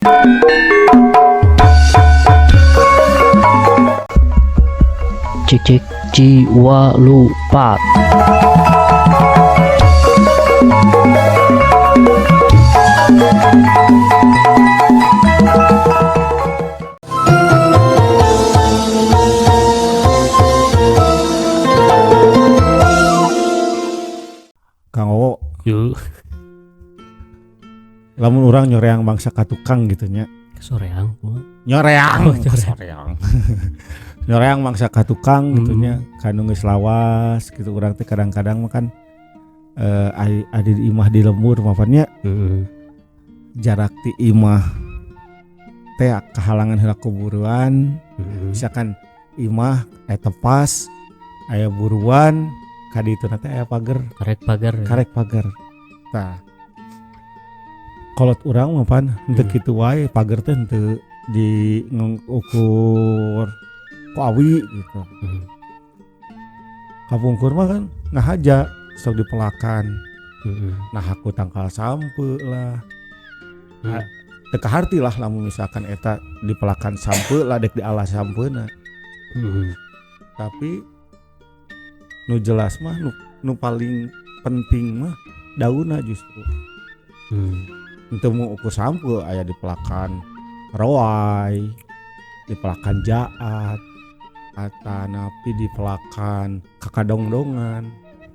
Cik cik jiwa lupa. Kang Owo, Yuk, lamun urang nyoreang bangsa ka tukang gitu nya. Soreang kumaha? Nyoreang, Oh, nyoreang. soreang. Nyoreang bangsa ka tukang gitu nya, kanu geus lawas gitu urang teh kadang-kadang mah kan adi di imah di lembur mapannya jarak ti imah teh kahalangan heula kuburuan. Misalkan imah aya tepas, aya buruan, ka ditu teh aya pager. Karek pagar. Karek pagar. Tah. Kolot urang mah pan henteu kitu wae pager teh henteu di ngukur ku awi gitu. Kapungkur mah kan ngahaja sok dipelakan. Nah aku tangkal sampe lah. Teu kaharti lah lamun misalkan eta dipelakan sampe lah dek dialas sampeuna. Tapi nu jelas mah nu paling penting mah daunna justru. Henteu mau ukur sampe aya dipelakan roai, dipelakan jaat, atanapi dipelakan kakadongdongan.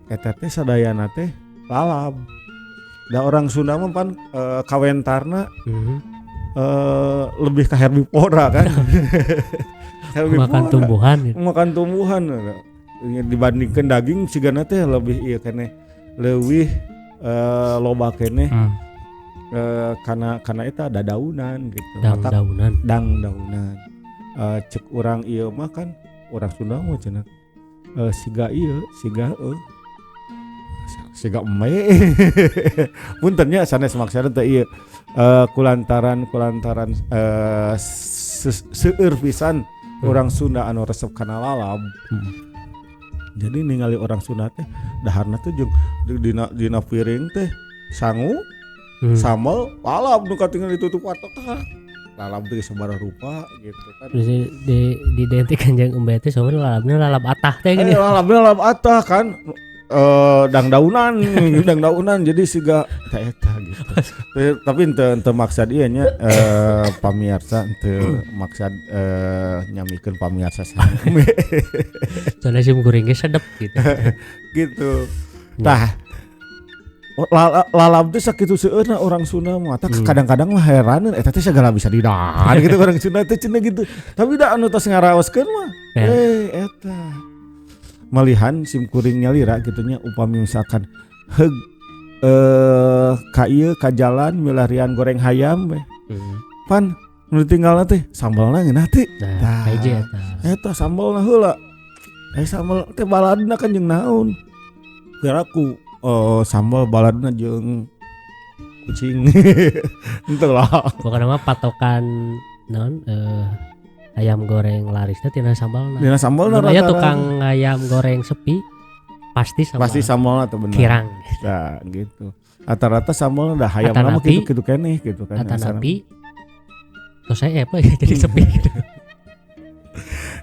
Eta teh sadayana teh lalab. Da orang Sunda mah pan kawentarna lebih ke herbivora kan. Herbivora. Makan tumbuhan gitu. Makan tumbuhan. Dibandingkan daging sigana teh lebih ieu keneh, leuwih loba keneh. Karena eta dadaunan gitu. Dang-daunan. Dang-daunan. Cek urang ieu mah kan urang Sunda mah cenah. Siga ieu, siga siga eme. Punten nya sanes maksudna teh ieu. Kulantaran seueur pisan urang Sunda anu resep kana lalab. Jadi ningali orang Sunda teh daharna teh jeung dina piring teh sangu sambal lalab nu katingal ditutup watok lalab teh sabaraha rupa gitu kan. Terus diidentikan jeung embe teh soalnya lalabna lalab atah teh gini. Lalabna lalab atah kan. Dangdaunan, dangdaunan jadi siga teh eta gitu. Tapi henteu maksad ieu nya pamiarsa henteu maksad nyamikeun pamiarsa sami. Soalnya sim kuring ge sedep gitu. Gitu. Tah lalab teh sakitu seueurna orang Sunda mah. Tah kadang-kadang mah heraneun eta teh segala bisa didahar gitu orang Sunda teh cenah gitu. Tapi da anu tos ngaraoskeun mah eta malihan sim kuring nyalira gitu nya upami misalkan heug ka ieu ka jalan milarian goreng hayam we. Pan nu ditinggalna teh sambalna ngeunah teh. Nah, hiji eta. Eta sambalna heula. Sambal teh baladna kan jeung naon? Kira ku sambal baladna jeung kucing. Henteu lah. Pokona mah patokan naon ayam goreng larisna tina sambalna. Tina sambalna rata. Aya tukang ayam goreng sepi pasti sambal. Pasti sambalna tuh bener. Kirang. Nah, gitu. Rata-rata sambalna dah hayam mah kitu-kitu keneh gitu kan. Atanapi terus saya apa ya jadi sepi gitu.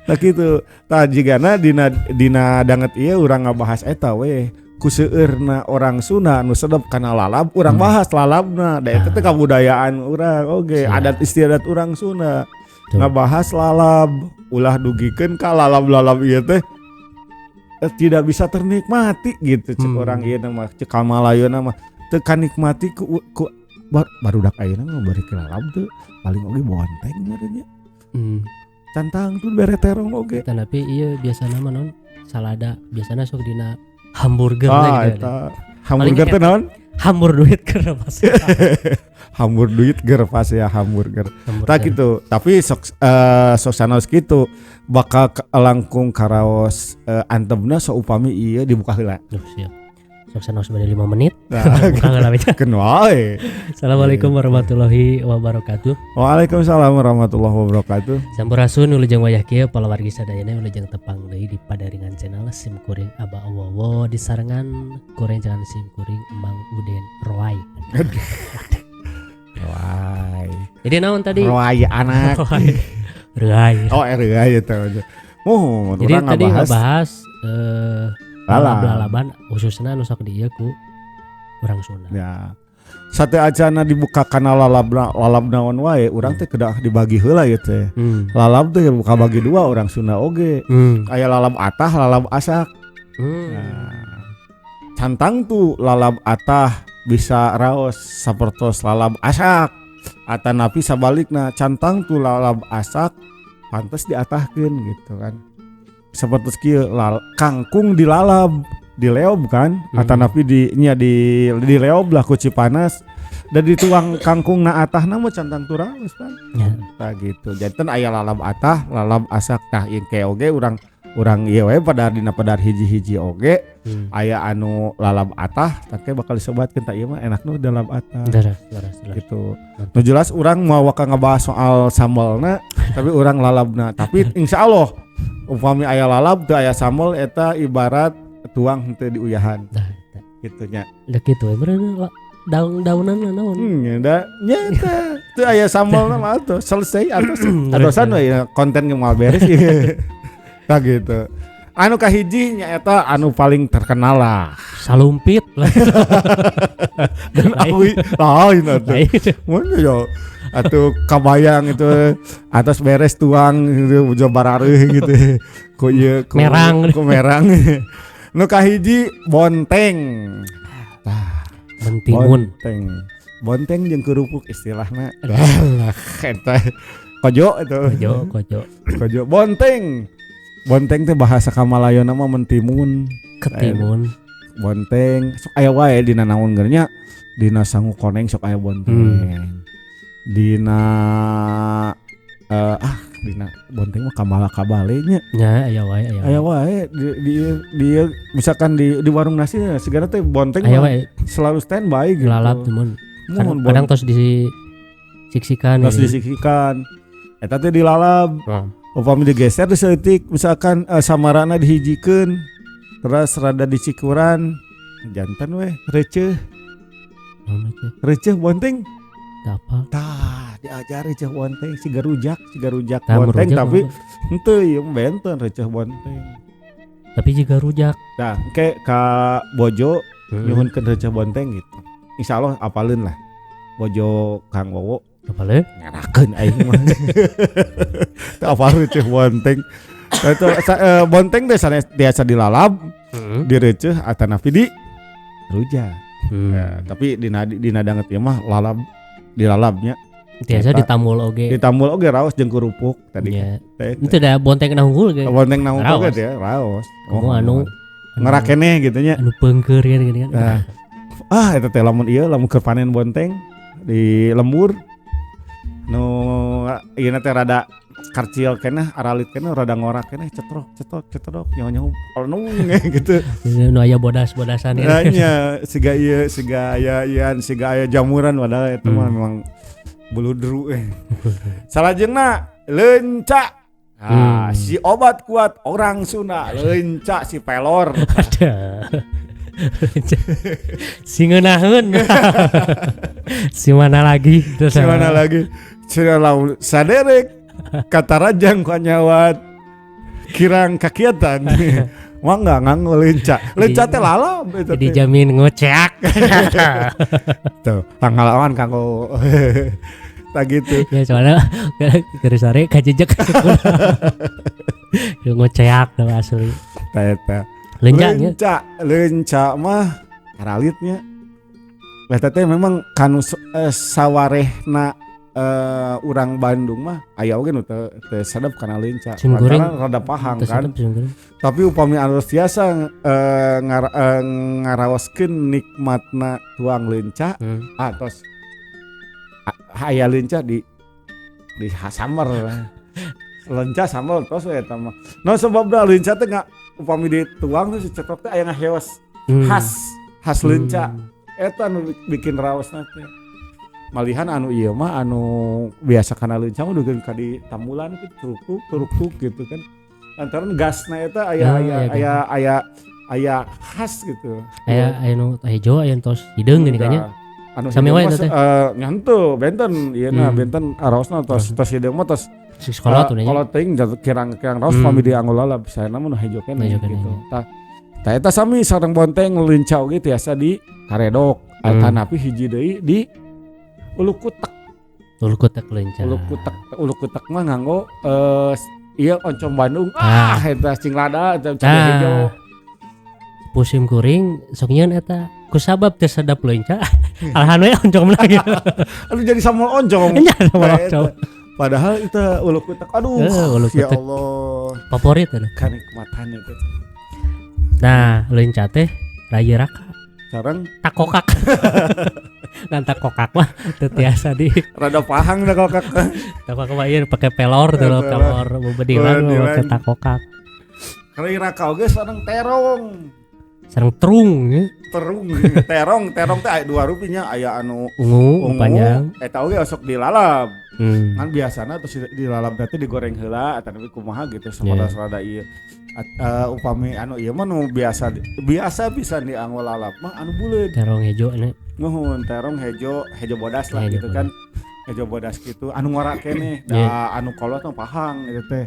Nah gitu. Tah jigana dina danget ieu urang ngabahas eta we. Ku seueurna orang Sunda anu sedep kana lalab urang bahas lalabna. Da eta teh kabudayaan urang oge, adat istiadat urang Sunda. Ngabahas lalab, ulah dugikeun ka lalab-lalab ieu teh tidak bisa ternikmati gitu cek orang ieu mah, cek Kamalayuna mah teu kanikmati ku barudak ayeuna mah bari ke lalab teu paling oge bonteng meureun nya. Cantang tuh bere terong oge. Tapi ieu biasana mah naon salada, biasana sok dina hamburger gitu. Eta hamburger teh naon? Hambur duit keur pas. Hambur duit ger pas ya hamburger. Tah gitu. Tapi sok sok sanaos kitu bakal langkung karaos antepna sok upami ieu dibuka heula. Duh siap. Sok sanaos bade 5 menit. Nah, keun wae. Assalamualaikum warahmatullahi wabarakatuh. Waalaikumsalam warahmatullahi wabarakatuh. Sampurasun wilujeng wayah kieu palawargi sadayana wilujeng tepang deui di Padaringan channel sim kuring Aba Wowo disarengan kuring jangan sim kuring Mang Uden Roai. Roai. Jadi naon tadi? Roai anak. Reuai. Oh, reuai eta. Oh, jadi tadi ngebahas lalab-lalaban khususna nu sok di ieu ku urang Sunda. Ya. Sate acana dibuka kana lalab naon wae, urang teh kedah dibagi heula ieu teh. Lalab teh buka bagi dua urang Sunda oge. Aya lalab atah, lalab asak. Nah, cantang tuh lalab atah bisa raos sapertos lalab asak. Atanapi sabalikna cantang tuh lalab asak pantes diatahkeun gitu kan. Sapertos kieu kangkung dilalab, dileob kan, atanapi di nya di dileob lah ku Cipanas dan dituang kangkungna atahna mah cantang tuh raos kan. Ya. Tah gitu. Janten aya lalab atah, lalab asak tah ieu ke oge urang ieu we pada dina padar hiji-hiji oge aya anu lalab atah tah bakal disebatkeun tah ieu mah enakna lalab atah. Leres. Gitu. Nu jelas urang moal waka ngabahas soal sambalna tapi urang lalabna. Tapi insyaallah upami aya lalab teu aya sambal eta ibarat tuang henteu diuyahan. Tah eta. Kitu nya. Da kitu we meureun daun-daunan lah naon. Da nya eta teu aya sambalna mah atuh selesai atos atosan we konten ge moal beres. Tah gitu. Anu kahiji nyaeta anu paling terkenal lah. Salumpit lah. Dan awi lain atuh. Mun yo atuh kabayang itu atas beres tuang gitu ujo barareuh gitu. Ku ieu ku merang. Ku merang. Nu kahiji bonteng. Tah, mentimun. Bonteng. Bonteng jeung kerupuk istilahna. Lah eta. Kojo itu. Kojo. Kojo bonteng. Bonteng teh bahasa Kamalayona mah mentimun, ketimun. Bonteng sok aya wae dina naon geurnya, dina sangu koneng sok aya bonteng. Dina dina bonteng mah kamala kabale nya. Nya aya wae aya. Aya wae di misalkan di warung nasi segala teh bonteng aya wae selalu standby gitu. Lalap cuman kadang tos disiksikan. Tos disiksikan. Eta teh dilalap. Upami digeser disetik misalkan samarana dihijikeun terus rada dicikuran jantan weh receh. Receh bonteng. Apa? Tah diajar receh bonteng siga rujak bonteng tapi henteu ieu benten receh bonteng. Tapi jiga rujak. Tah engke ka Bojo nyuhunkeun receh bonteng gitu. Insyaallah apaleun lah. Bojo Kang Wowo apaleun? Ngarakeun aing mah. Teu apal receh bonteng. Eta bonteng teh sanes biasa dilalap, direceh atanapi di rujak. Ya, tapi dina danget ieu mah lalap dilalapnya. Biasa ditambul oge. Ditambul oge raos jeung kerupuk tadi. Ya. Itu da bonteng na unggul ge. Bonteng na unggul ge ya, raos. Oh, anu ngerakeneh gitu nya. Anu peungkeur gini kan. Nah. Ah eta teh lamun ieu lamun keur panen bonteng di lembur nu ieu teh rada karcil keneh aralit keneh rada ngorak keneh cetrok nyaho-nyaho alnung gitu. Nu aya bodas-bodasan ya. Nya siga ieu siga aya ian siga aya jamuran padahal eta mah memang beludru. Salajengna leunca. Ah, si obat kuat orang Sunda leunca si pelor. Ada. Si ngeunaheun. Si mana lagi? Si mana lagi? Cenah lamun saderek kata rajang ku nyawat kirang kakiatan. Mangga nganggo leunca. Leunca teh lalap eta teh. Dijamin ngoceak. Tuh, pangalaman kanggo. Tak gitu. Ya soalnya keur sare kajejek. Ngoceak asli. Tah eta. Leunca mah karalitnya. Eta teh memang kanu sawarehna urang Bandung mah aya oge nu teu sedep kana leunca. Lantaran rada pahang kan. Tapi upami anu tiasa ngaraoskeun nikmatna tuang leunca atos aya leunca di samber. Leunca sambel tos we eta mah. Nah sebabna leunca teh upami dituang tuh si cetrok teh aya ngaheos khas leunca. Eta anu bikin raosna teh. Malihan anu ieu mah anu biasa kana leunca mah dugeun ka di tambulan kitu turuk-turuk gitu kan. Lantaran gasna eta aya aya aya aya khas gitu. Aya aya nu hejo aya tos hideung gini kan nya. Anu Sami hideung wae mah eta teh. Nya henteu benten ieu na benten raosna tos tos hideung mah tos Si sekolah tuh nya. Kalau teuing kirang-kirang raos pami dianggo lalab, saena mah nu hejo keneh Hejo keneh, gitu. nya. Tah tah eta sami sareng bonteng leunca oge tiasa di karedok. Atanapi hiji deui di ulu kutek. Ulu kutek leunca. Ulu kutek, ulu kutek mah nganggo ieu oncom Bandung. Ah, eta cing lada eta cabe hejo. Musim kuring sok nyieun eta kusabab teu sedap leunca. Alahan we oncomna gitu. Aduh jadi sambal oncom. Nya sambal Nah, oncom. eta. Padahal itu ulu kutek. Aduh, Ulu ya kutek. Allah. Favorit eta. Kanikmatan itu. Nah, leunca teh rayi raka. Sareng Takokak. Ngan takokak mah teu tiasa di rada pahang dah kokak. takokak mah ieu pake pelor tuh Pelor. pelor bebedilan mah Bebedilan. pake takokak. Rayi raka oge sareng terong. Sareng terung nya. Terung, terong, terong teh aya dua rupinya, aya anu Ungu, ungu, panjang. Eta oge osok dilalap. Kan biasana terus dilalap teh digoreng heula atanapi kumaha gitu Yeah. rada ieu. Upami anu ieu mah nu biasa biasa bisa dianggo lalap mah anu buleud. Terong hejo nya. Nuhun, terong hejo, hejo bodas lah Hejo gitu kan. Hejo bodas gitu anu ngora keneh da anu kolot mah pahang gitu teh.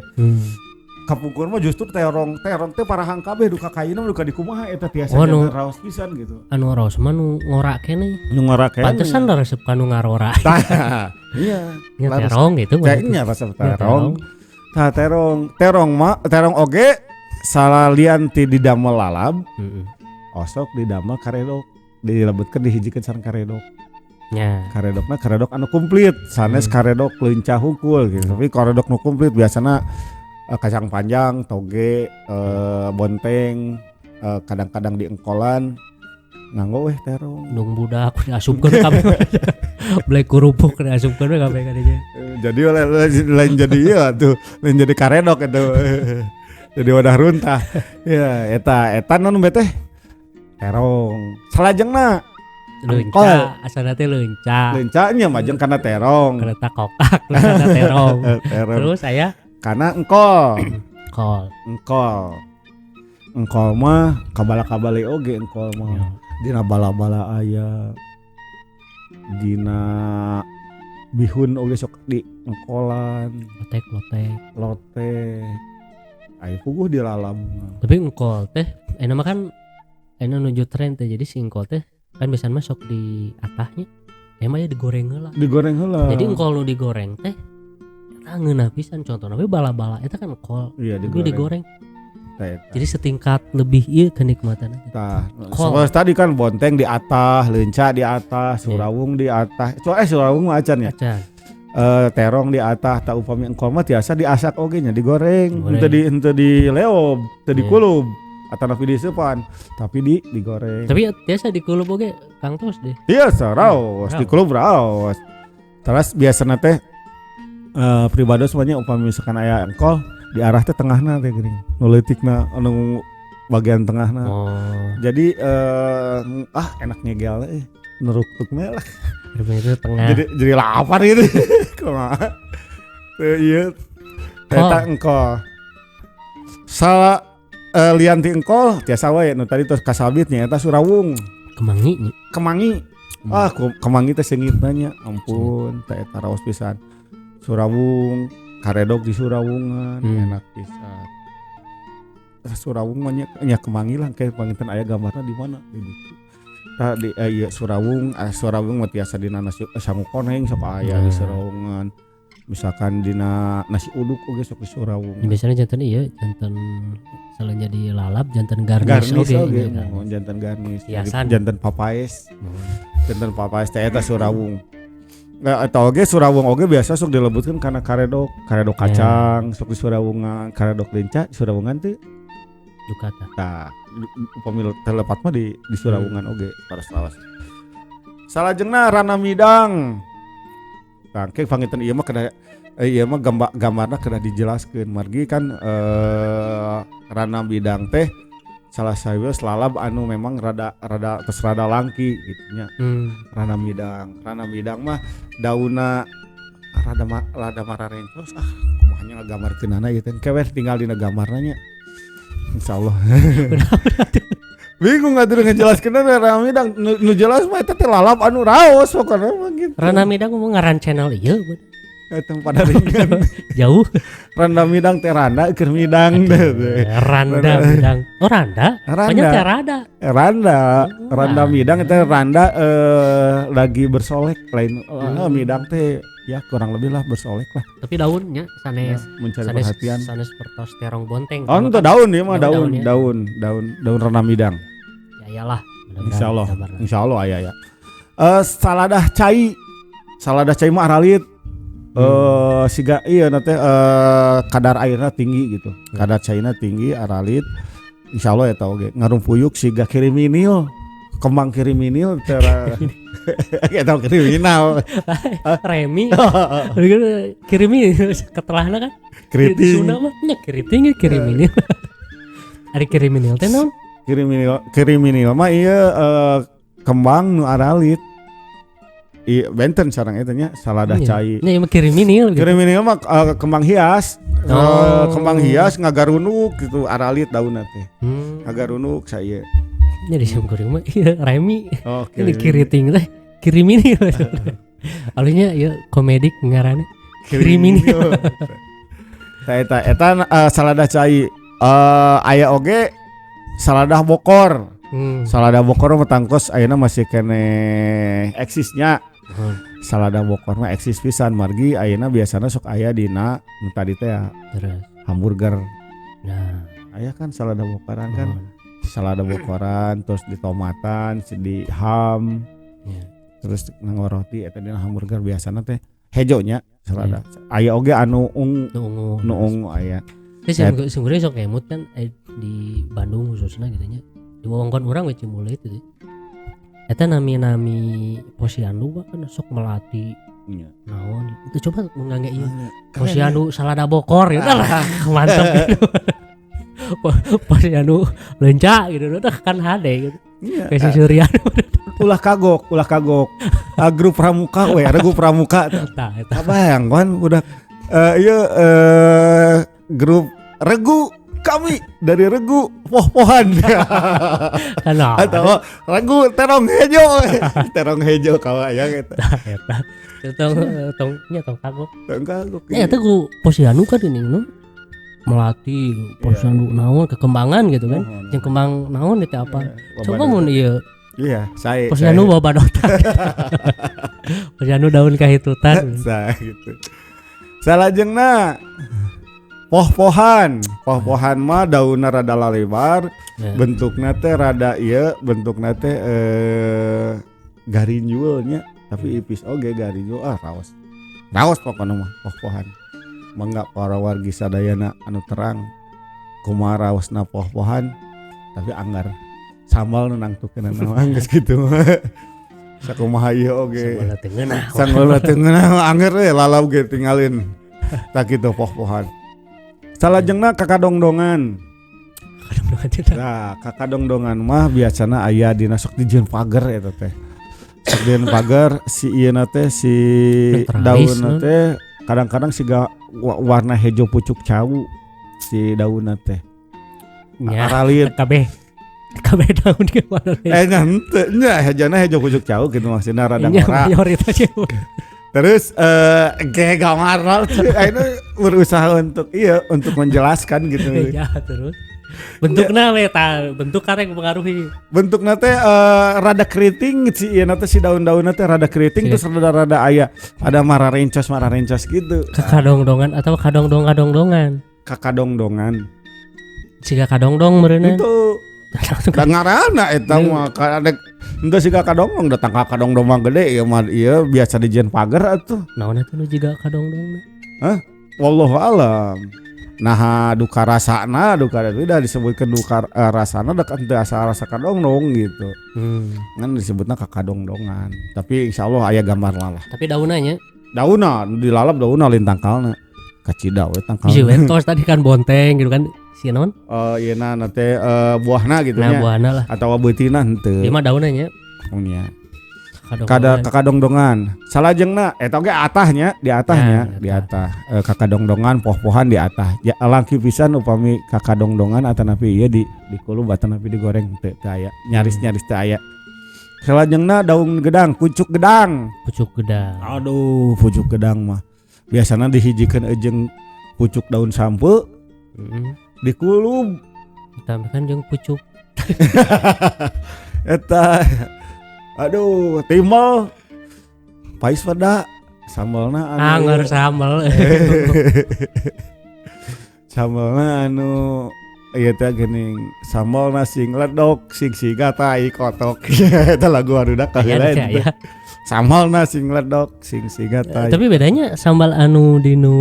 Kapungkur mah justru terong, terong teh parahang kabeh duka kaina duka dikumaha eta tiasa Oh, nu- janten raos pisan gitu. Anu raos mah nu ngora keneh. Nu ngora keneh. Pantesan lah resep kanu ngarora. Tah, iya. Nya Laras- terong gitu. Kayaknya resep Nya terong. Tah terong, terong mah terong oge salalian ti didamel lalab, osok didamel karedok, dilebetkeun dihijikeun sareng karedok. Nya. Karedokna karedok anu komplit, sanes karedok leunca hungkul gitu. Tapi karedok nu komplit biasana kacang panjang, toge, bonteng, kadang-kadang diengkolan nganggo weh terong. Nung budak diasupkeun kabeh. Black kerupuk diasupkeun we kabeh kadinya. Jadi lain jadi iya tuh, lain jadi karedok itu. Jadi wadah runtah. Ya, eta eta non teh terong. Salajengna Leunca, asalna teh leunca. leunca nya majeng kana terong. Kana takokak, kana terong. Terong. Terus saya Kana engkol. kol. Engkol. Engkol mah kabala-kabali oge engkol mah. Ya. Dina bala-bala aya. Dina bihun oge sok di engkolan, Lotek, lotek. lote. Aya puguh di lalab. Tapi engkol teh enak mah kan enak nuju tren teh jadi si engkol teh kan biasanya mah sok di atahnya emang ya digoreng heula. Digoreng heula. Jadi engkol nu digoreng teh eta ngeunah pisan contohna we bala-bala eta kan engkol iya tapi digoreng. digoreng. Tah, eta. Jadi setingkat lebih ieu kenikmatan teh. Tah, Kol. soalnya tadi kan bonteng di atah, leunca di atah, surawung di atah. Surawung mah acan ya. Acan. Terong di atah, tak upami engkol mah tiasa diasak oge nya digoreng. Digoreng. Henteu di leob, henteu Iya. dikulub atanapi diseupan, tapi digoreng. Tapi ya, biasa dikulub oge Kang Tos deh. Biasa raos, Raos. dikulub raos. Terus biasana teh pribados mah nya upami misalkan aya engkol diarah teh tengahna teh geuning. Nu leutikna anu bagian tengahna. Oh, Jadi enak ngegel neruktuknya lah. itu tengah. Jadi lapar gitu. Kumaha? Teu ieu. Eta engkol. Salah lian ti engkol tiasa wae nu tadi tos kasabit nya eta surawung, Kemangi nya. kemangi. Ah, kemangi teh seungitna nya. Ampun, teh eta raos pisan. Surawung, karedok di surawungan, enak pisan. Surawung mah nya kemangi lah kayak panginten aya gambarna di mana di ditu. Tah di ieu surawung, surawung mah tiasa dina nasi sangu koneng sok aya di surawungan. Misalkan dina nasi uduk oge sok di surawung. Ya, biasanya jantan iya, jantan selain jadi lalap, jantan garnish Garnis oge, oge, iya, mohon jantan garnis. Jadi Hiasan. jantan papaes. Jantan papaes teh eta surawung. Nah, eta oge surawung oge biasa sok dilebutkeun kana karedok, karedok kacang sok di surawungan, karedok lenca di surawungan teh. Duka tah. Tah, upami telepat mah di surawungan oge paras-rawas. Salajengna rana midang. Tah, engke panginten ieu mah kedah ieu mah gambarna kedah dijelaskeun. Margi kan rana bidang teh salah sawios lalab anu memang rada tos rada langki gitu nya. Rana midang. Rana midang mah daunna rada mararencos ah kumaha nya ngagambarkeunana ieu teh. Engke we tinggal dina gambarna nya. Insyaallah. Bingung atuh ngejelaskeun randa midang nu jelas mah eta teh lalap anu raos pokona mah gitu. Randa midang ngomong ngaran channel ieu. Eta pada ringan. Jauh. Randa midang teh randa keur midang teh. Randa midang. Oh randa. Randa. Banyak teh rada. Randa, randa midang itu randa lagi bersolek lain midang teh ya kurang lebih lah bersolek lah. Tapi daunnya sanes ya, mencari sanes, perhatian. Sanes pertos terong bonteng. Oh, itu daun ya mah daun, daun, daun, daun randa midang. Ya iyalah. Insyaallah. Insyaallah aya ya. Saladah cai. Saladah cai mah aralit. Siga iya nanti kadar airnya tinggi gitu. Kadar cairnya tinggi aralit. Insyaallah ya tau ge ngarumpuyuk siga kiriminil. Kembang kiriminil tera eta kriminal. Remi. Kiriminil ketelahna kan. Keriting. Sunda mah nya keriting kiriminil. Ari kiriminil teh naon? Kiriminil kiriminil mah ieu kembang nu aralit. Iya, benten sarang eta nya saladah cai. Nya ieu kiriminil gitu. Kiriminil mah kembang hias. Kembang hias ngagarunuk gitu aralit daunna teh. Ngagarunuk saya. Nya di simkuring mah ieu remi. Oh, ini kiriting teh kiriminil. Alunya ieu komedik ngaranna kiriminil. Tah eta eta saladah cai. Aya oge saladah bokor. Salada bokor mah tangkos ayeuna masih keneh eksisnya. Salada bokor mah eksis pisan margi ayeuna biasana sok aya dina nu tadi teh ya, hamburger. Nah, aya kan salada bokoran kan. Salada bokoran terus di tomatan, di ham. Terus nganggo roti eta dina hamburger biasana teh hejo nya salada. Aya oge anu ungu, nu ungu aya. Terus sungguh sok emut kan di Bandung khususnya gitu nya. Di wewengkon urang we Cimule itu. Eta nami-nami posyandu kan sok melati. Naon itu coba ngangge ieu. Posyandu salada bokor gitu lah. Mantap gitu. Posyandu lenca gitu tah kan hade gitu. Kayak si Surya. Ulah kagok, ulah kagok. Grup pramuka we, regu pramuka. Tah eta. Kabayang kan udah ieu grup regu kami dari regu poh-pohan atau regu terong hejo. Terong hejo kawa ya gitu. Eta. Tong tong nya tong kagok. Tong kagok. Ya eta ku posyandu kan ini nu melati posyandu naon kekembangan gitu kan. Jeung kembang naon itu apa. Coba mun ieu. Iya, saya posyandu bawa badotan. Posyandu daun kahitutan. Saya gitu. Salajengna poh-pohan, poh-pohan mah daunna rada lalebar, bentukna teh rada ieu, bentukna teh garinjul nya, tapi ipis oge garinjul ah raos. Raos pokona mah poh-pohan. Mangga para wargi sadayana anu terang kumaha raosna poh-pohan, tapi anggar sambal nu nangtukeun mah geus kitu. Sakumaha ieu oge. Sambal teu ngeunah angger we lalap ge tinggalin. Tah kitu poh-pohan. Salajengna kakadongdongan. Nah, kakadongdongan mah biasana aya dina sok dijieun pager eta teh. Sok dijieun pager si ieuna teh si daunna teh kadang-kadang siga warna hejo pucuk cau si daunna teh. Nya, aralit kabeh kabeh daun ge warna. Nya henteu nya hejona hejo pucuk cau kitu maksudna rada ngora. Terus kayak gambar akhirnya berusaha untuk iya untuk menjelaskan gitu. Ya terus bentuknya we ta bentuk karek mempengaruhi. Bentukna teh rada keriting si ieu teh si daun-daunna teh rada keriting terus rada-rada aya ada mararencos gitu. Kakadongdongan atau kadongdong-kadongdongan. Kakadongdongan. Siga kadongdong meureunna. Itu. Da ngaranna eta mah kadek henteu siga kadongdong datang ka kadongdong mah gede ieu mah ieu biasa dijieun pager atuh. Naon atuh nu jiga kadongdongna? Hah? Wallahu alam. Nah duka rasana duka tidak disebutkan duka rasana dek henteu asa rasa kadongdong gitu. Kan disebutna kakadongdongan. Tapi insyaallah aya gambar lah. Tapi daunna nya? Daunna dilalap daunna lain tangkalna. Kacida we tangkalna. Bisi wentos tadi kan bonteng gitu kan. Si naon? Ieu na teh buahna gitu nah, nya. Buahna lah. Atawa beutina henteu. Ieu mah daunna nya. Oh nya. Kada kakadongdongan. Salajengna eta oge atahnya, di atahnya, di atah. Kakadongdongan poh-pohan di atah. Ya langki pisan upami kakadongdongan atanapi ieu di dikulub atanapi digoreng teu aya. Nyaris-nyaris teu aya. Salajengna daun gedang, pucuk gedang. Pucuk gedang. Aduh, pucuk gedang mah. Biasana dihijikeun jeung pucuk daun sampeu. Dikulub. Ditambahkan jeung pucuk. Eta aduh, timbel. Pais pada sambalna anu anger sambal. Sambalna anu ieu teh geuning sambalna sing ledok sing siga tai kotok. Eta lagu barudak kaheula eta. Sambalna sing ledok sing siga tai. Tapi bedanya sambal anu dinu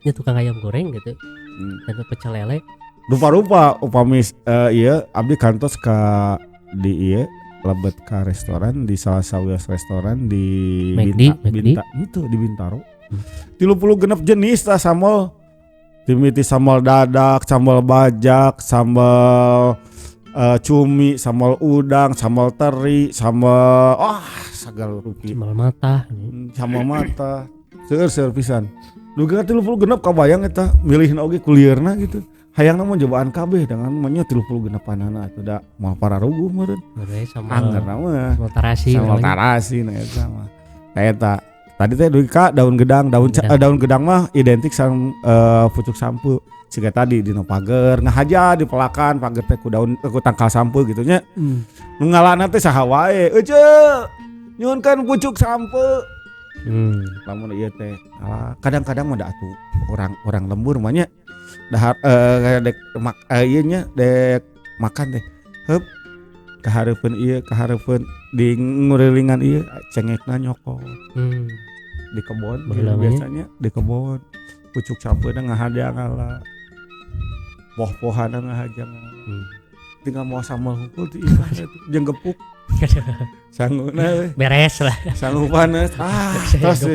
nya tukang ayam goreng gitu. Dan pecel lele. Rupa-rupa upami ieu abdi kantos ka di ieu lebet ka restoran di salah sawios restoran di Binta, itu di Bintaro. 36 jenis tah sambal. Timiti sambal dadak, sambal bajak, sambal cumi, sambal udang, sambal teri, sambal sagala rupi. Sambal mata. Sambal mata. Seueur-seueur pisan. Dugi ka 36 kabayang eta milihna oge kulierna gitu. Hayangna mah cobaan kabeh dengan mah 36 panana atuh da moal pararuguh meureun. Anggerna mah. Sambal tarasi. Sambal tarasi na eta mah. Nah eta. Tadi teh dugi ka daun gedang, daun gedang mah identik sareng pucuk sampeu. Siga tadi dina pager ngahaja dipelakan pager teh ku daun ku tangkal sampeu gitu nya. Nu ngalana teh saha wae, "Euceu, nyuhunkeun pucuk sampeu." Lamun ieu teh kadang-kadang mah da atuh orang-orang lembur mah nya dahar dek ieu nya dek makan teh. Heup kahareupeun ieu kahareupeun di ngurilingan ieu cengekna nyokot. Di kebon gitu, biasanya di kebon pucuk sampeuna ngahaja ngala poh-pohana ngahaja ngala. Tinggal mau sambal hukul di imah jeung gepuk sanguna we beres lah sangupana tos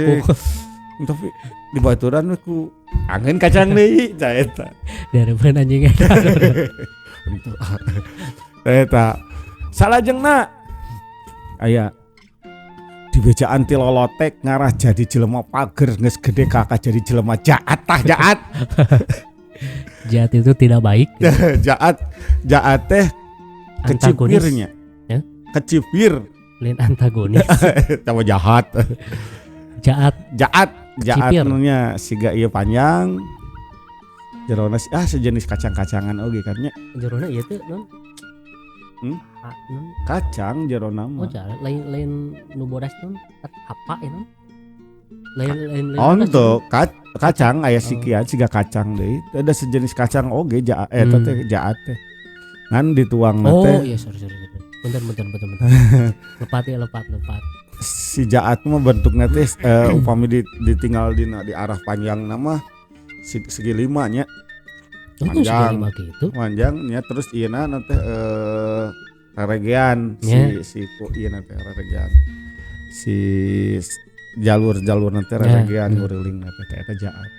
tapi di baturan ku angin kacang deui ca eta dihareupeun anjing eta eta salajengna aya dibejaan ti lolotek ngarah jadi jelema pager geus gede kakak jadi jelema jaat tah jaat. Jaat itu tidak baik. Jaat jaat teh kecipirnya. Ya? Kecipir. Lain antagonis. Sama jahat. Jaat. Jaat jaatnya siga ieu panjang. Jerona sejenis kacang-kacangan oge kan nya. Jerona ieu teh non. Kacang jerona mah. Oh, lain nu bodas tuh apa ini? Lain oh, kacang aya sikian siga kacang deui. Ada sejenis kacang oge jaat eta teh jaat teh. Ngan dituang teh. Oh iya sorry. Bentar. Lepat. Si jaat mah bentukna teh upami ditinggal dina di arah panjang mah segi lima nya. Panjang gitu. Panjang nya terus ieu na teh reregean si ku ieu na teh reregean. Si jalur-jalur nanti reregean nguriling teh eta jaat.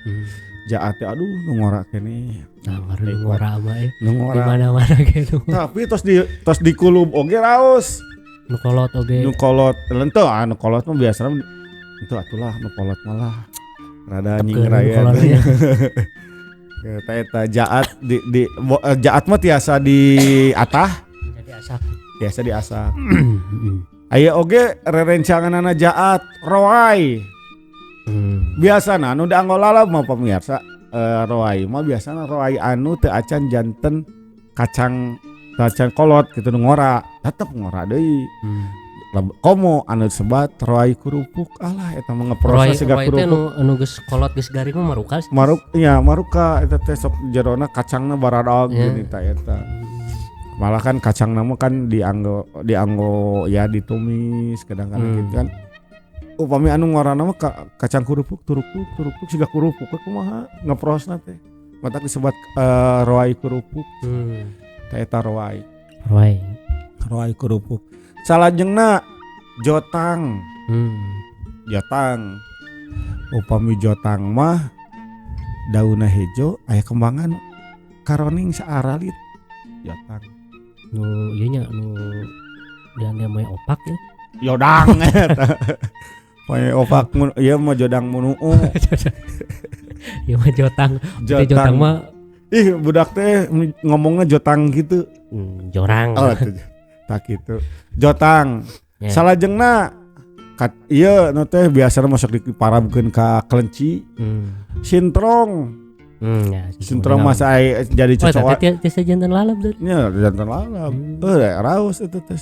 Jaat teh aduh nu ngora keneh. Nah, nu ngora mah di mana-mana gitu. Tapi tos dikulub oge raos. Nu kolot oge. Nu kolot lenteu nu kolot mah biasana henteu atulah nu kolot malah rada nyingraya. Eta jaat di jaat mah tiasa di atah. Jadi asak. Tiasa diasak. Aya oge rerencanganana jaat roai. Biasana anu dianggo lalap mah pemirsa roai mah biasana roai anu teu acan janten kacang kolot gitu nu ngora, tetep ngora deui. Komo anu sebat roai kerupuk alah eta mah ngeproses siga kerupuk. Roai teh anu geus kolot geus garing mah maruka. Maruka eta teh sok jerona kacangna baradag geuning ta eta. Malah kan kacangna mah kan dianggo ya ditumis kadang-kadang gitu kan. Upami anu ngorana mah kacang kerupuk turupuk siga kerupuk kumaha ngeprosna teh. Matak disebat roai kerupuk. Ta eta roai. Roai kerupuk. Salajengna jotang. Jotang. Upami jotang mah daunna hejo aya kembangan karoning saaralit jotang. Nu ieu nya nu diangge moe opak ya. Jodang eta. Poe opak ieu mah jodang munuu. Ieu mah jotang. Jotang mah ih budak teh ngomongnya jotang gitu. Jorang. Oh, tak gitu. Jotang. Yeah. Salajengna ieu nu teh biasana masuk diparabkeun ka kelenci. Sintrong. Ya, sintrong masa ai jadi cocokan. Oh, teh jantan lalap teh. Nya jantan lalap. Raos eta teh.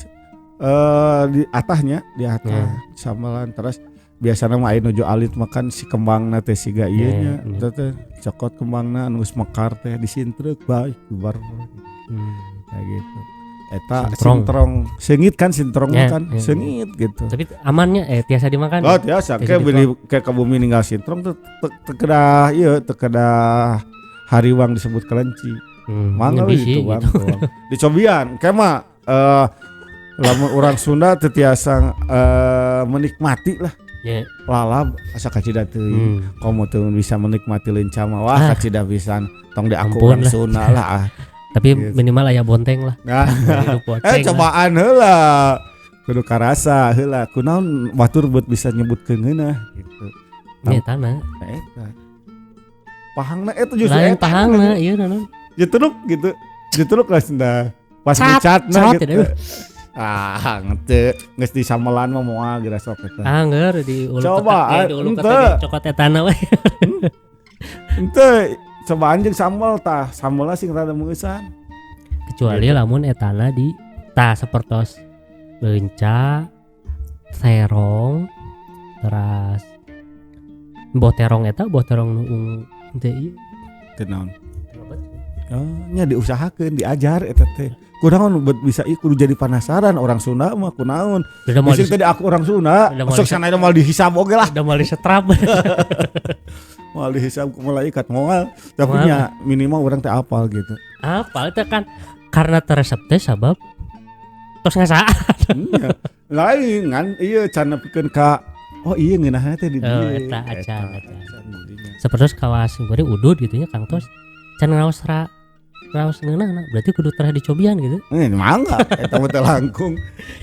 Di atahnya, di atah sambalan terus biasana mah aya nuju alit makan si kembangna teh siga ieu nya. Eta teh cokot kembangna anu geus mekar teh disintreuk bae bar. Kayak gitu. Eta sintrong. Seungit kan sintrong kan seungit gitu. Tapi amannya tiasa dimakan. Oh, tiasa. Kayak beli kayak ke bumi ninggal sintrong tuh tekedah ieu tekedah hariwang disebut kelenci. Mangga itu bang. Dicobian kayak mah lamun orang Sunda teu tiasa menikmati lah. Lalap asa kacida teuing. Komo teu bisa menikmati leunca mah wah kacida pisan. Tong di aku orang Sunda lah. Tapi gitu. Minimal aya bonteng lah. Nah, cobaan heula. Kudu karasa heula. Kunaon batur buat bisa nyebutkeun ngeunah gitu. Nya tanah. Eta. Pahangna eta justru lain pahangna ieu naon. Jetruk gitu. Jetruk lah cenah. Pas ngecatna gitu. Ah, ngete geus disamelan mah moal geura sok eta. Angger di ulu coba ketek cokot etana we. Henteu cobaan jeung sambal tah, sambalna sing rada meueusan. Kecuali lamun etana di tah sapertos leunca, terong, teras boh terong eta, boh terong nu teu ieu. Teu naon? Oh, nya diusahakeun, diajar eta teh. Kunaon bisa ieu kudu jadi penasaran orang Sunda mah kunaon. Bisa tadi aku orang Sunda, sok sanajan moal dihisab oge lah. Udah moal disetrap. Moal dihisab ku malaikat moal, tapi nya minimal urang teh apal gitu. Apal teh kan karena teresep teh sabab tos ngasaan. Iya. Lain ngan ieu can nepikeun ka oh iya ngeunahna teh di dieu. Oh eta acan. Sapertos kawas bari udud gitu nya Kang Tos. Can ngaos ra raos ngeunahna berarti kudu terah dicobian gitu. Mangga eta mah teh langkung.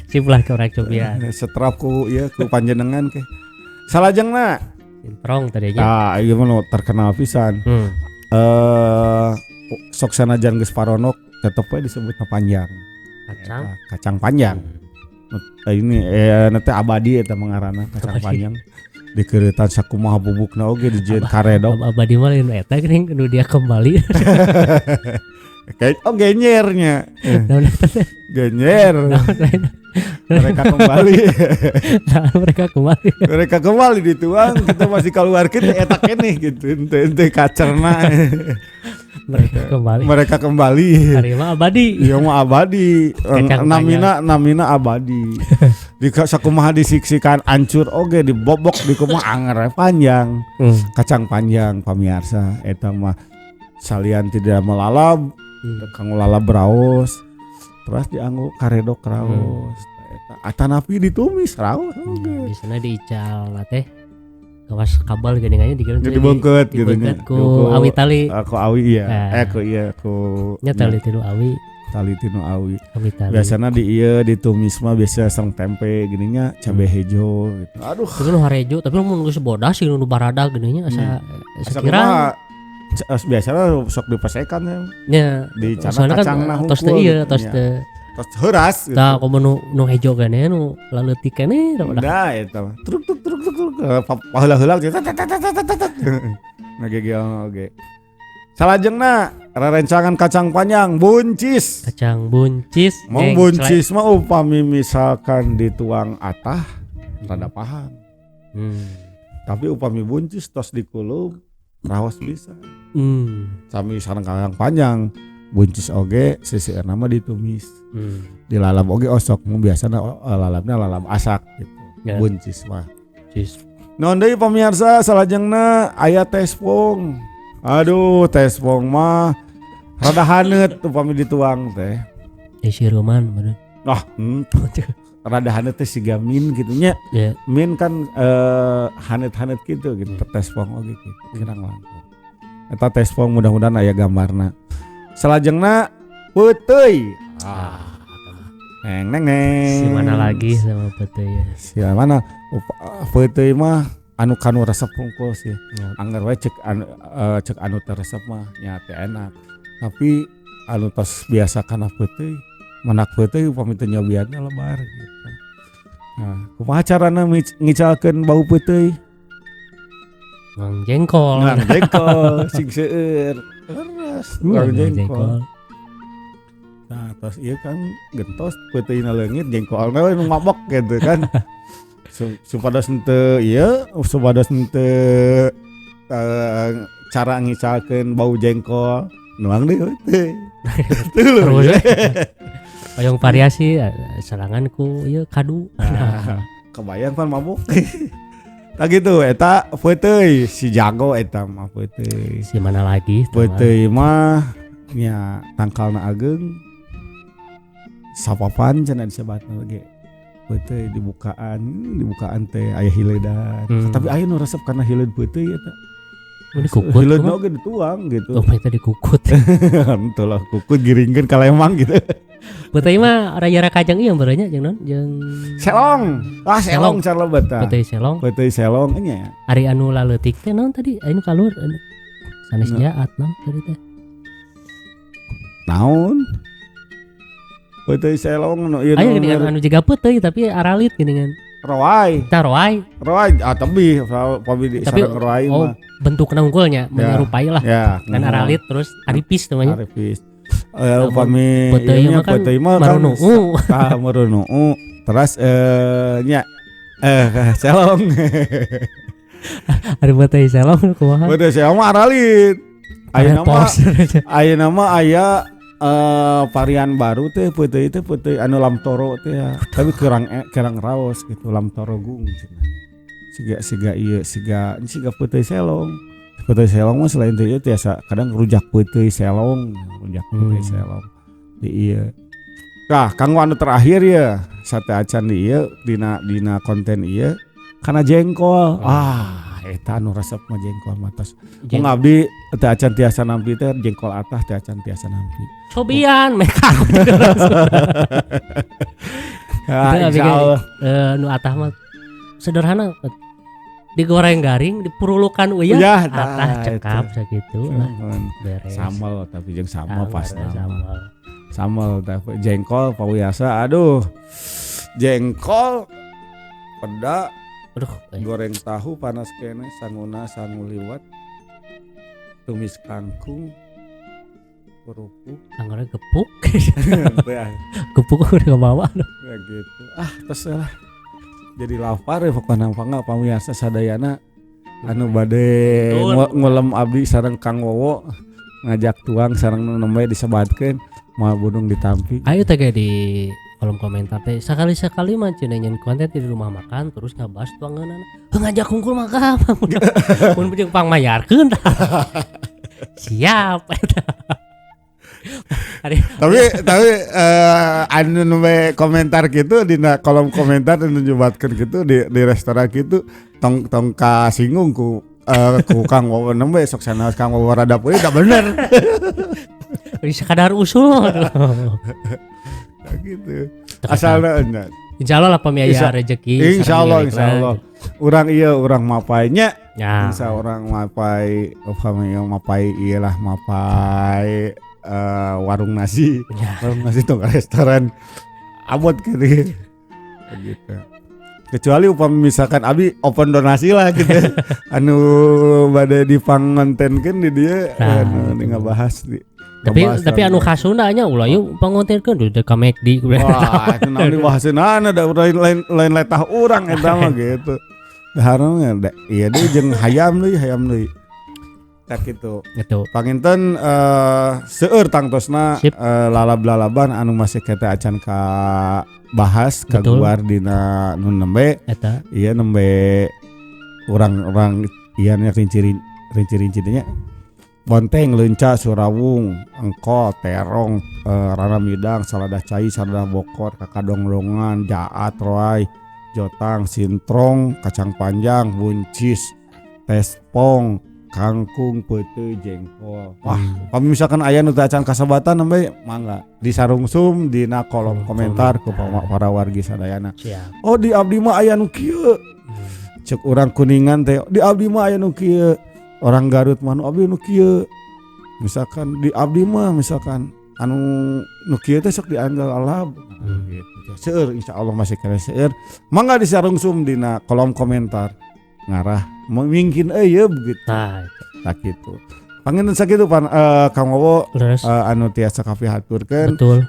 Sip lah ke urang cobian. Setrap ku ieu ku panjenengan ke. Salajengna sintrong tadinya. Ah, ieu mah terkenal pisan. Sok sanajan geus paronok tetep we disebutna panjang. Kacang, kacang panjang. Ini teh abadi eta mengarana kacang panjang. Dikeureutan sakumaha bubukna oge dijieun karedok. Abadi mah lain eta geuning nu dia kembali. Kayak oh genyernya. Genyer. Mereka kembali. Nah, mereka kembali. Mereka kembali dituang, kita masih keluarkeun eta keneh gitu. Henteu kacerna. Mereka kembali. Mereka kembali. Hari mah abadi. Iya mah abadi. Namina abadi. Di sakumaha disiksikan ancur oge dibobok di kumaha anger panjang. Kacang panjang pamiarsa eta mah salian tidak melalap, kanggo lalap raos. Terus dianggo karedok raos. Eta atanapi ditumis raos oge. Biasana diical teh. Kawas kabel geuningannya dikirim dibengket gitu nya. Ku awi tali. Ku awi iya. Ku iya ku nya tali tinu awi. Tali tinu awi. Awi tali. Biasana di ieu ditumis mah biasa sareng tempe geuning cabe hejo gitu. Aduh. Itu nu harejo tapi mun geus bodas sih nu barada geuning nya asa kira. Biasana sok dipasekan ya. Nya. Di cana kacangna hungkul. Tos teu ieu tos teu. Tos heuras gitu. Tah komo nu hejo keneh nu laleutik keneh udah eta mah. Truk truk truk truk paheula-heula gitu. Nah gegel oge. Salajengna rerencangan kacang panjang buncis. Kacang buncis. Mong buncis mah upami misalkan dituang atah rada pahang. Tapi upami buncis tos dikulub raos bisa. Sami sareng kacang panjang. Buncis oge sisieurna mah ditumis. Dilalap oge osok mun biasana lalapna lalap asak gitu. Ya. Buncis mah. Buncis. Naon deui pamirsa salajengna aya tespong. Aduh, tespong mah rada haneut upami dituang teh. Siruman bener. Nah, rada haneut teh siga min kitu nya. Yeah. Min kan haneut-haneut kitu gitu tespong oge kitu kirang langkung. Eta tespong mudah-mudahan aya gambarna. Salajengna peuteuy. Neng neng neng. Si mana lagi sama peuteuy ya. Si mana? Peuteuy mah anu kanu resep hungkul sih. Ya. Angger we cek anu cek anu teu resep mah nya teu enak. Tapi anu tos biasa kana peuteuy, manak peuteuy upami teu nyobianna lebar gitu. Nah, kumaha carana ngicalkeun bau peuteuy? Mang jengkol. Mang jengkol sing seueur. Leres, mang jengkol. Nah, terus ieu kan gentos peuteuyna leungit jengkolna we nu mabok gitu kan. Supados henteu ieu, supados henteu cara ngicalkeun bau jengkol nuang deui teh. Terus. Hoyong variasi serangan ku ieu kadu. Nah, kebayang pan mabok. Tah gitu eta peuteuy si jago eta mah peuteuy. Si mana lagi? Peuteuy mah nya tangkalna ageung. Sapapan cenah disebatna ge. Peuteuy dibukaan teh aya hileudan. Tapi aya nu resep kana hileud peuteuy eta. Dikukut. Hileudna oge dituang gitu. Oh, eta dikukut. Henteu lah kukut giringkeun ka lemang gitu. Peuteuy mah raya kajang ieu barenya jeung naon? Jeung selong. Ah selong cara lebet tah. Peuteuy selong. Peuteuy selong nya. Ari anu laleutik teh naon tadi? Anu kalur anu sanes jaat naon tadi teh? Naon? Peuteuy selong nu ieu. Aya geuningan anu jiga peuteuy tapi aralit geuningan. Roai. Tah roai. Roai ah tebih pami di sareng roai mah. Bentukna unggulnya menyerupai lah. Ya, kan aralit terus aripis namanya. Aripis. Upami peuteuy mah kan marunuu. Tah marunuu. Terus nya selong. Ari peuteuy selong kumaha? Peuteuy selong mah aralit. Ayeuna mah aya varian baru teh peuteuy teh peuteuy anu lamtoro teh ya. Tapi kurang raos gitu lamtoro gung cenah. Siga ieu siga peuteuy selong. Peuteuy selong mah selain teh ieu tiasa kadang rujak peuteuy selong, rujak peuteuy selong di ieu. Tah kanggo anu terakhir ya sate acan di ieu dina konten ieu kana jengkol. Ah eta anu resep mah jengkol mah tos. Mung abdi teu acan tiasa nampi teh jengkol atah teu acan tiasa nampi. Cobian meka. Ya insyaallah. Nu atah mah sederhana digoreng garing dipurulukan uyah ya, atah cekap sakitu lah beres. Sambal tapi jeung sambal pasti. Sambal tapi jengkol pawiasa aduh. Jengkol peda aduh, goreng tahu panas kene sanguna sangu liwat tumis kangkung kerupuk anggornya gepuk. Gepuk udah kebawa ya gitu. Ah terserah. Jadi lapar ya pokokna pangga pamirsa sadayana anu bade ngulem abdi sareng Kang Wowo ngajak tuang sareng nu nembe disebatkeun moal budung ditampi. Ayo teh ge di kolom komentar teh sakali-sakali mah cenah nyen konten di rumah makan terus ngabahas tuangeunana. Heuh ngajak hungkul mah ka mun jeung pangmayarkeun. Siap eta. Tapi anu nembe komentar gitu dina kolom komentar anu nyebatkeun gitu di restoran gitu tong tong kasinggung ku Kang Wowo nembe sok sanaos Kang Wowo rada poe da bener. Sekadar usul. Gitu. Asalna nya. Insyaallah lah pamiaya rezeki. Insyaallah. Urang ieu urang mapai nya. Ya. Insya urang mapai upami mapai ieu lah mapai warung nasi. Ya. Warung nasi tuh restoran abot gitu. Gitu. Kecuali upami misalkan abi open donasi lah gitu. Anu bade dipangontenkeun di dieu anu ngabahas di. Tapi anu khasuna nya ulah yeuh pangontenkeun di ka McD. Wah, itu naon dibahaseunana da lain letah urang eta mah gitu. Daharna ieu deui jeung hayam deui. Tak gitu. Gitu. Panginten seueur tangtosna lalab-lalaban anu masih kita acan ka bahas kaguar dina nu nembe. Eta. Ieu nembe urang-urang ieu nya rinci-rinci nya. Bonteng, leunca, surawung, engkol, terong, rana midang, saladah cai, saladah bokor, kakadongdongan, jaat, roai, jotang, sintrong, kacang panjang, buncis, tespong, Kangkung, peuteuy, jengkol. Wah, pami misalkan aya nu teu acan kasebatan nembe mangga disarungsum dina kolom komentar ku para wargi sadayana. Siap. Oh, di abdi mah aya nu kieu. Cek urang Kuningan teh di abdi mah aya nu kieu. Orang Garut mah nu abdi nu kieu. Misalkan di abdi mah misalkan anu nu kieu teh sok dianggal lalab. Gitu. Seueur insyaallah masih kena seueur. Mangga disarungsum dina kolom komentar. Ngarah mungkin euyeub gitu. Nah, Tah kitu. Panginten sakitu pan Kang Wowo terus anu tiasa kapihaturkeun betul.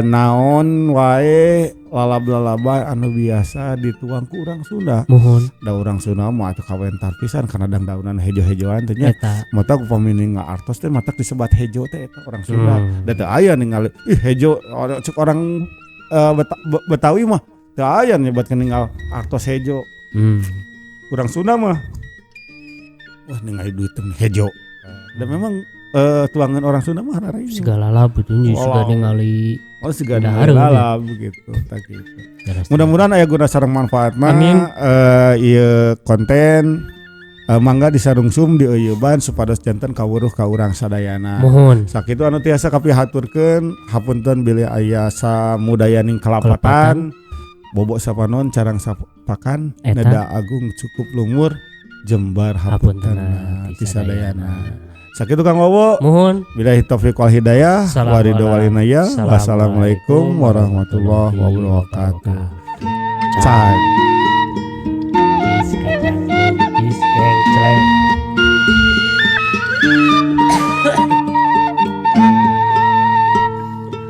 Naon wae lalab-lalaban anu biasa dituang ku urang Sunda. Muhun Da urang Sunda mah atuh kawentar pisan kana dangdaunan hejo-hejoan teh nya. Eta. Mata upami ningal artos teh matak disebat hejo teh eta orang Sunda. Da teu aya ningali ih hejo cek orang Betawi mah teu aya nyebatkeun ninggal artos hejo. Urang Sunda mah wah ningali duit teh hejo. Dan memang tuangan orang Sunda mah rara Segala lalab itu Wow. juga ningali Oh, segala Dahar, lalab gitu tah gitu. Jelas. Mudah-mudahan aya guna sareng manfaatna. Amin. Ieu konten mangga disarungsum dieuyeban supados janten kawuruh ka urang sadayana. Mohon. Sakitu anu tiasa kapihaturkeun, hapunten bilih aya samudayaning kelapatan. Bobok sapanon carang sapakan Eta. neda agung cukup lumur jembar Hapuntena hapuntena ti sadayana. Sakitu Kang Wowo. Mohon. Billahi taufiq wal hidayah. Assalamualaikum. Waridho walinaya. Wassalamualaikum warahmatullahi wabarakatuh. Cai.